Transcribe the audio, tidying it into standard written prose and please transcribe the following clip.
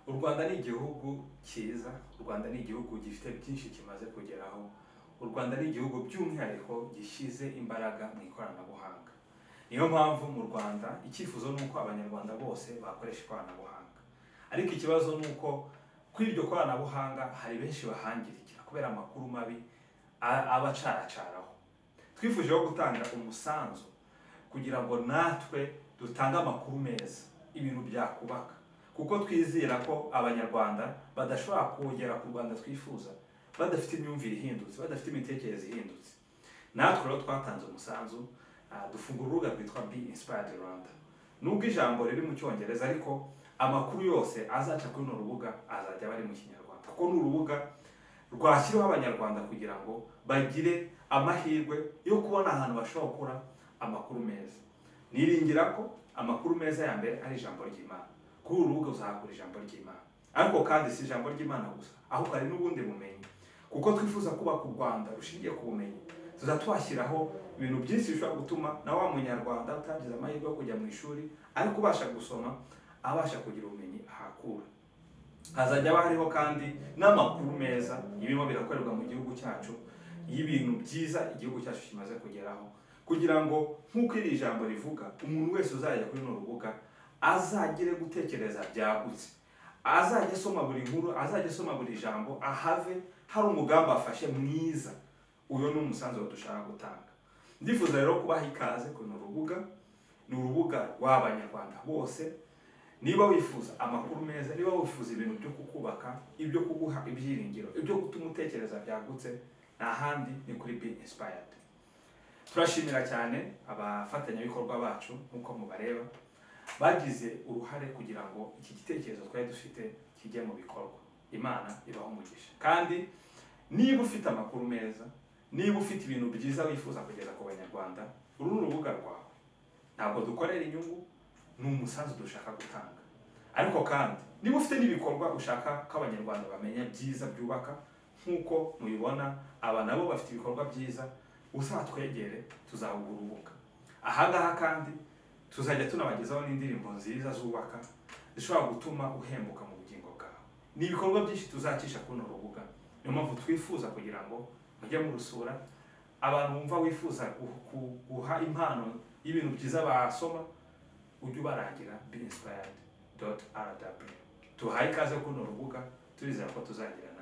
U Rwanda ni igihugu cyiza, u Rwanda ni igihugu gifite byinshi kimaze kugeraho, u Rwanda ni igihugu by'umwihariko gishyize imbaraga mu ikoranabuhanga. Niyo mpamvu mu Rwanda icyifuzo ni uko Abanyarwanda bose bakoresha ikoranabuhanga. Ariko ikibazo ni uko kuri iryo koranabuhanga hari benshi bahangirikira kubera amakuru mabi aba acaracaraho. Twifuje ko gutanga umusanzu kugira ngo natwe dutange amakuru meza, ibintu byakubaka, kuko twizera ko Abanyarwanda badashobora kugera ku Rwanda twifuza badafite imyumvire ihindutse, badafite imitekerereze ihindutse. Natwe rero twatanze umusanzu, dufungura urubuga rwitwa Be Inspired Rwanda. Nubwo ijambo riri mu Cyongereza, ariko amakuru yose azaca kuri runo rubuga azajya aba ari mu Kinyarwanda, kuko ni urubuga rwashyiriweho Abanyarwanda kugira ngo bagire amahirwe yo kubona ahantu bashobora gukura amakuru meza. Niringira ko amakuru meza ya mbere ari ijambo ry'Imana. Kuri uru rubuga uzahakura ijambo ry'Imana, ariko kandi si ijambo ry'Imana gusa, ahubwo hari n'ubundi bumenyi, kuko twifuza kubaka u Rwanda rushingiye ku bumenyi. Tuza twashyiraho ibintu byinshi bishobora gutuma na wa Munyarwanda utagize amahirwe yo kujya mu ishuri ariko ubasha gusoma abasha kugira ubumenyi ahakura. Hazajya haba hariho kandi n'amakuru meza y'ibirimo birakorerwa mu gihugu cyacu, y'ibintu byiza igihugu cyacu kimaze kugeraho, kugira ngo nk'uko iri jambo rivuga, umuntu wese uzajya kuri runo rubuga azagire gutekereza byagutse, azajya asoma buri nkuru, azajya asoma buri jambo, ahave hari umugambi afashe mwiza. Uyu ni umusanzu dushaka gutanga. Ndifuza rero kubaha ikaze kuri runo rubuga. Ni urubuga rw'Abanyarwanda bose. Niba wifuza amakuru meza, niba wifuza ibintu byo kukubaka, ibyo kuguha ibyiringiro, ibyo gutuma utekereza byagutse, nta handi ni kuri Be Inspired. Turashimira cyane abafatanyabikorwa bacu nk'uko mubareba, bagize uruhare kugira ngo iki gitekerezo twari dufite kijye mu bikorwa. Imana ibahe umugisha. Kandi niba ufite amakuru meza, niba ufite ibintu byiza wifuza kugeza ku Banyarwanda, uru ni urubuga rwawe. Ntabwo dukorera inyungu, ni umusanzu dushaka gutanga. Ariko kandi niba ufite n'ibikorwa ushaka ko Abanyarwanda bamenya byiza byubaka, nk'uko mubibona aba nabo bafite ibikorwa byiza, uzatwegere tuzaguha urubuga. Aha ngaha kandi tuzajya tunabagezaho n'indirimbo nziza zubaka, zishobora gutuma uhembuka mu bugingo bwawe. Ni ibikorwa byinshi tuzacisha kuri runo rubuga. Niyo mpamvu twifuza kugira ngo mujye murusura. Abantu bumva wifuza guha impano y'ibintu byiza basoma, ujye ubarangira beinspired.rw. Tuhaye ikaze kuri runo rubuga, turizera ko tuzagirana